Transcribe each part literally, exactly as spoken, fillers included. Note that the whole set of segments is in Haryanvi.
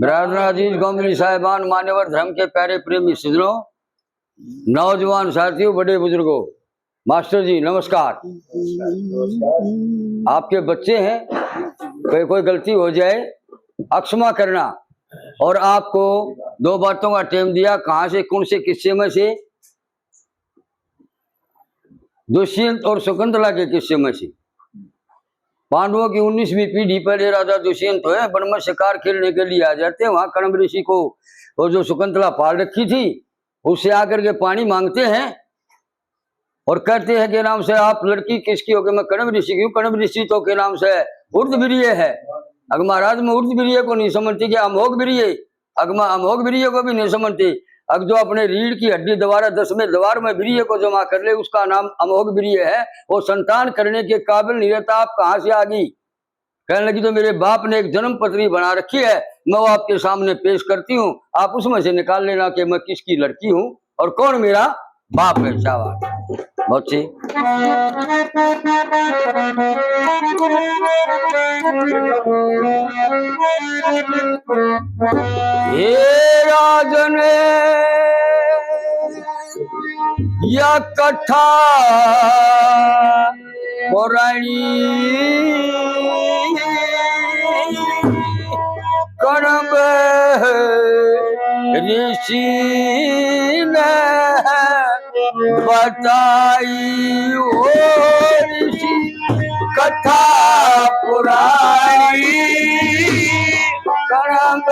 राजन अजीज गोंदली साहिबान, मान्यवर धर्म के प्यारे प्रेमी सज्जनों, नौजवान साथियों, बड़े बुजुर्गों, मास्टर जी नमस्कार। आपके बच्चे हैं, कोई कोई गलती हो जाए, अक्षमा करना। और आपको दो बातों का टाइम दिया, कहाँ से, कौन से किस्से में से दुष्यंत और शकुंतला के किस्से में से। पांडवों की उन्नीसवीं पीढ़ी, पहले राजा दुष्यंत हुए, वन में शिकार खेलने के लिए आ जाते हैं। वहां कण्व ऋषि को, वो जो शकुंतला पाल रखी थी, उससे आकर के पानी मांगते हैं और कहते हैं कि नाम से, "आप लड़की किसकी हो?" कि "मैं कण्व ऋषि की हूँ।" कण्व ऋषि तो के नाम से ऊर्ध्व वीर्य है। अग महाराज, मैं ऊर्ध्व वीर्य को नहीं समझती कि अमोघ वीर्य। अग मैं अमोघ वीर्य को भी नहीं समझती। अग जो अपने रीढ़ की हड्डी द्वारा, दसवें द्वार में वीर्य को जमा कर ले, उसका नाम अमोघ वीर्य है। वो संतान करने के काबिल नहीं रहता, आप कहाँ से आ गई? कहने लगी, "तो मेरे बाप ने एक जन्म पत्री बना रखी है, मैं वो आपके सामने पेश करती हूँ, आप उसमें से निकाल लेना कि मैं किसकी लड़की हूँ और कौन मेरा बाप है।" शाबाश, बहुत अच्छी। हे राजन, या कथा पुरानी, कण्व ऋषि ने बताई। ओ ऋषि, कथा पुरानी, कण्व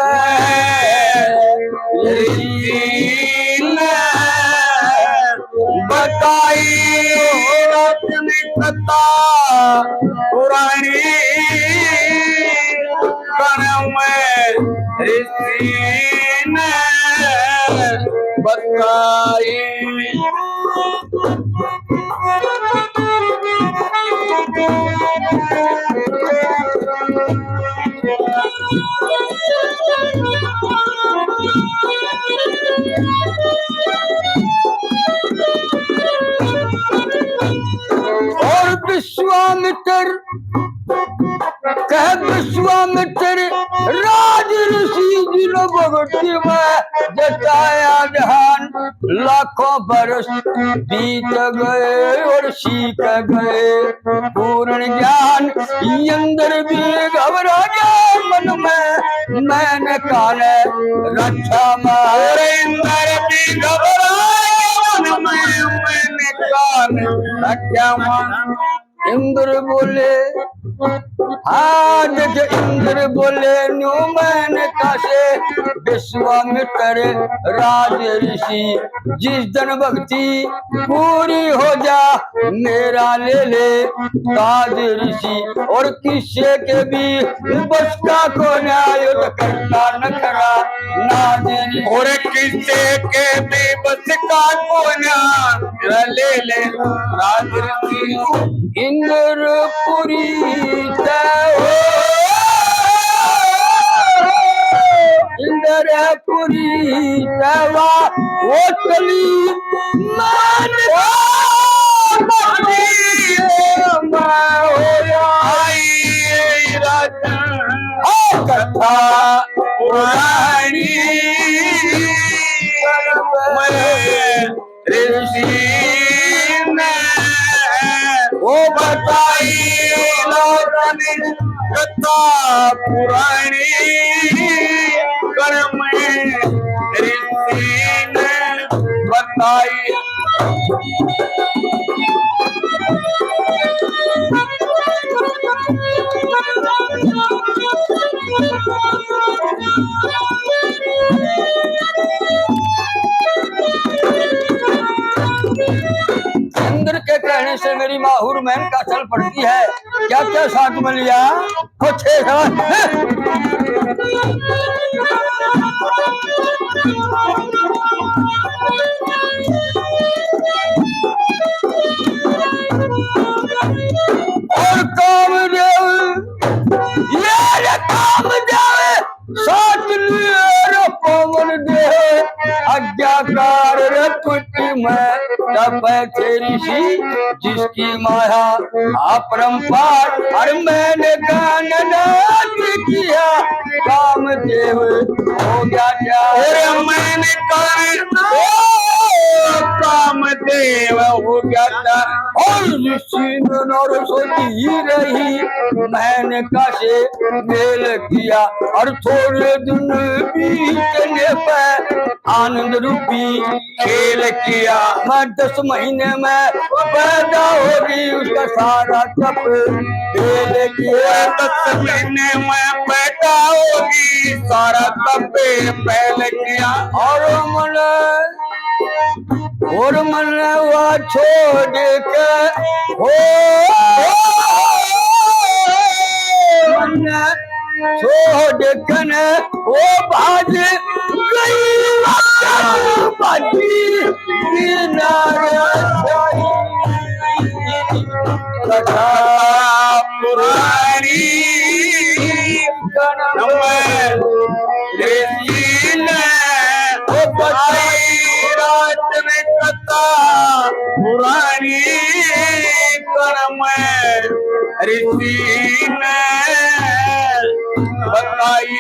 ऋषि ने बताई। अपनी कथा पुरानी, कण्व ऋषि ने बताई। और विश्वामित्र कह, विश्वामित्र राज ऋषि जिन भक्ति में जताया ध्यान, लाखों बरस बीत गए और सीख गए पूर्ण ज्ञान। इंद्र भी घबरा गया मन में, मैंने काले रक्षा में। और इंद्र भी घबरा गया मन में, मैंने काले रक्षा में। इंद्र बोले, हाँ, देख, इंद्र बोले, न्यू मैंने कहा से विश्वामित्र राज ऋषि, जिस दिन भक्ति पूरी हो जा, मेरा ले ले ताज ऋषि। और किसे के भी बस का कोन्या, यो तो करता नखरा नाज ऋषि। और किसे के भी बस का कोन्या, ले ले ताज ऋषि। इंद्रपुरी तै हो, इंद्रपुरी तै वा, ओ चली मान, ओ चली मान, ओ आई राजा, ओ कथा पुरानी। मैं ऋषि ने वो बताई, लोगन कथा पुरानी, कण्व ऋषि ने बताई। इंद्र के कहने से मेरी माहुर मेनका चल पड़ती है। क्या क्या साथ में लिया? कुछ है। और कामदेव, ये रे कामदेव, साथ लिए रे पवन देव, आज्ञाकार रे कुटी में तपे थे ऋषि, जिसकी माया अपरंपार, और मैंने गान नाच किया, कामदेव हो गया क्या? और मैंने कर, ओ, कामदेव हो गया क्या? और ऋषि ने नरसों जी रही, मैंने कसे मेल किया। और थोड़े दिन बीतने पे आनंद रूपी खेल किया। मैं दस महीने में पैदा होगी, उसका सारा तप फेल किया। दस महीने में पैदा होगी, सारा तप फेल किया। और मन, और मन हुआ छोड़ के, हो, मन छोड़ कन वो भाज गई, भाजी बिना रजाई। कथा पुरानी कन में ऋषि ने बताई, रात में कथा पुरानी कन में ऋषि ने बताई।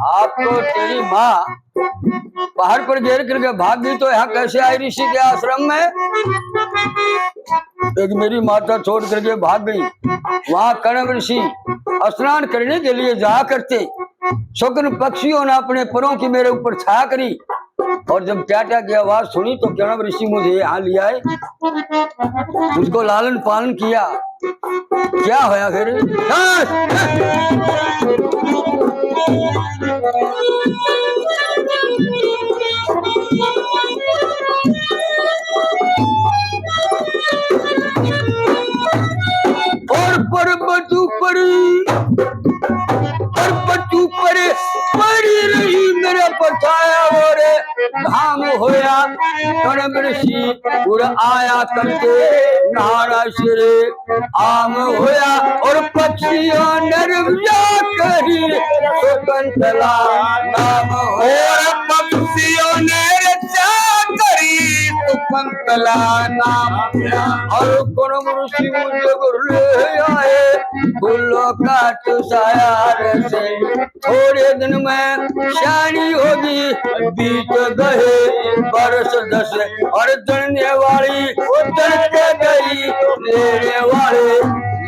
आपको तेरी माँ पहाड़ पर गिर करके भाग गई तो यहाँ कैसे आई ऋषि के आश्रम में? एक मेरी माता छोड़ करके भाग गई। वहां कण्व ऋषि स्नान करने के लिए जाया करते। शुक्र पक्षियों ने अपने परों की मेरे ऊपर छाया करी और जब टाटा की आवाज सुनी तो कण्व ऋषि मुझे यहाँ ले आए, उसको लालन पालन किया। क्या होया फिर? और पर्वत ऊपर, पर्वत ऊपर पड़ी रही मेरा पछाया और घाम होया। कण्व ऋषि उड़ आया करके नारा सिर आम होया और पक्षियों ने रजा करी शकुंतला नाम होया। और पक्षियों ने रजा करी शकुंतला नाम होया। और कण्व ऋषि मुझे ले आए फूलों का चुसाया से। थोड़े दिन में सियाणी होगी, बीत गए बरस दस, और जणने वाली तड़के गई, लेने वाले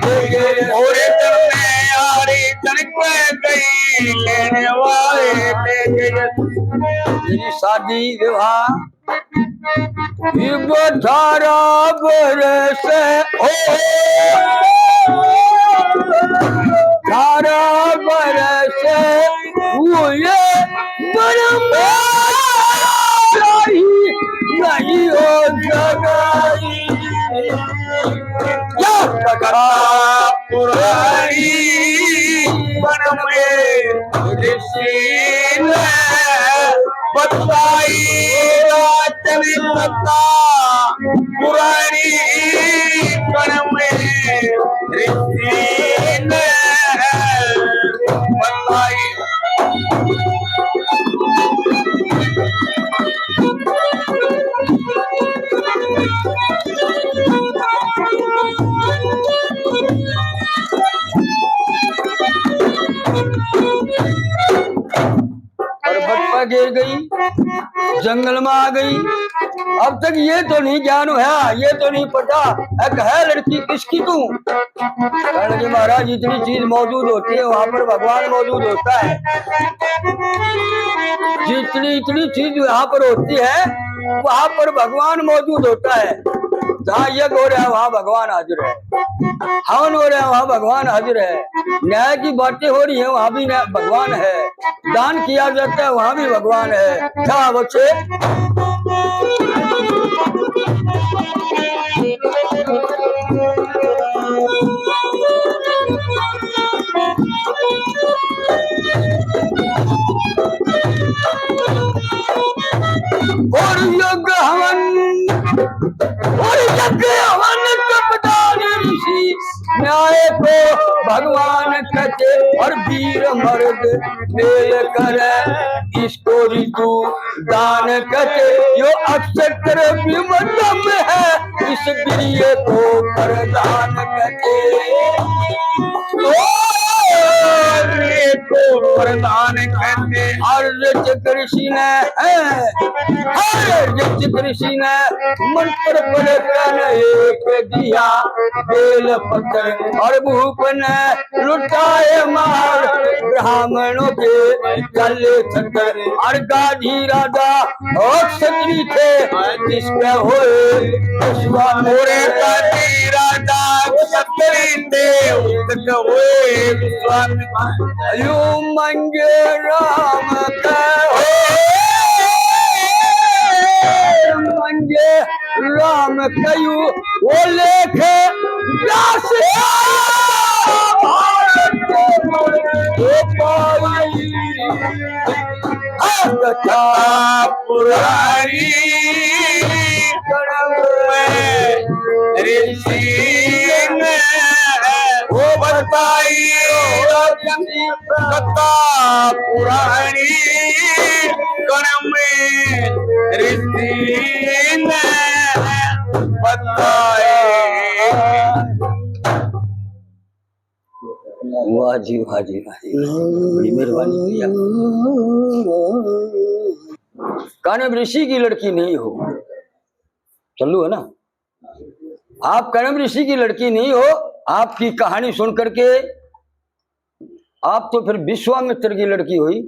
ले गए। थोड़े दिन में यारी तड़के गई, लेने वाले ले गए। तेरी शादी विवाह इब अठारह बरस हो, अठारह बरस हुए, पर मैं नहीं हो सगाई। क्या कथा पुरानी बन में ऋषि ने बताई, रात में कथा पुरानी बन में ऋषि ने बताई। पर्वत पर गिर गई, जंगल में आ गई। अब तक ये तो नहीं ज्ञान होया, ये तो नहीं पता, एक है लड़की किसकी तू? कहने लगे, महाराज, जितनी चीज मौजूद होती है, वहां पर भगवान मौजूद होता है। जितनी, इतनी चीज यहाँ पर होती है, वहां पर भगवान मौजूद होता है। जहाँ यज्ञ हो रहा है, वहाँ भगवान हाजिर है। हवन हो रहा है, वहाँ भगवान हाजिर है। न्याय की बातें हो रही हैं, वहाँ भी न्याय, भगवान है। दान किया जाता है, वहाँ भी भगवान है। क्या बच्चे? और यज्ञ हवन, और यज्ञ हवन तपदान ऋषि न्याय को भगवान कहते और वीर मर्द मेल करे, इसको ऋतु दान कहते। यो अक्षर द्रव्य में है, इस प्रिय को प्रदान कहते। ओ, प्रिय को प्रदान कहते। और ऋषि ने, हैं, हर ऋषि ने मंत्र पढ़ कर एक दिया बेल पत्र, और भूप ने लुटाए मार ब्राह्मणों के चले छत्र। और गाधी राजा और क्षत्री थे जिसके हुए विश्वामित्र। और गाधी राजा क्षत्री थे उसके हुए विश्वामित्र। यू मंगे राम का हो, मंगे राम कयू वो लेख व्यास भारत को पाई। कथा पुरानी कणम में ऋषि ने वो बताई। कथा पुरानी कणम में ऋषि ने बताई। वाह जी, वाह जी, वाह जी। बड़ी मेहरबानी भैया। कण्व ऋषि की लड़की नहीं हो, चलू है ना, आप कण्व ऋषि की लड़की नहीं हो। आपकी कहानी सुन करके आप तो फिर विश्वामित्र की लड़की हुई,